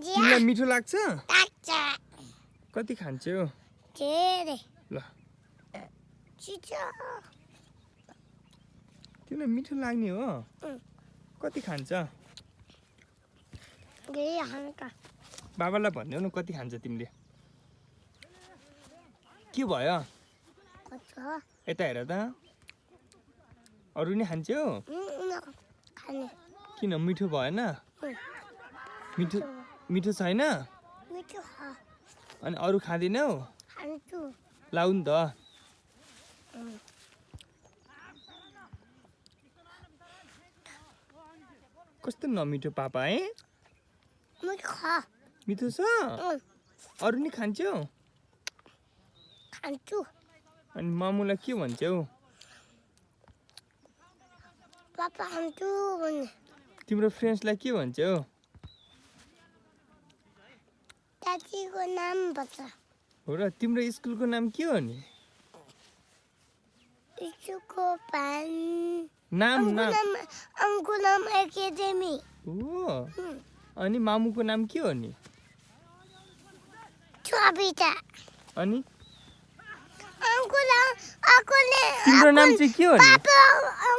तिमीलाई मिठो लाग्छ कति खान्छौ ल तिमीलाई मिठो लाग्ने हो कति खान्छ बाबालाई भन्देऊ न कति खान्छ तिमीले के भयो यता हेर त अरू नि खान्छौ किन मिठो भएन मिठो छैन अनि अरू खाँदैनौ लाउ नि त कस्तो नमिठो पापा है मिठो छ अरू नि खान्छौ अनि मामुलाई के भन्छौ तिम्रो फ्रेन्ड्सलाई के भन्छौ हो र तिम्रो स्कुलको नाम के हो नि नाम एकाडेमी हो अनि मामुको नाम के हो नि अनि तिम्रो नाम चाहिँ के हो नि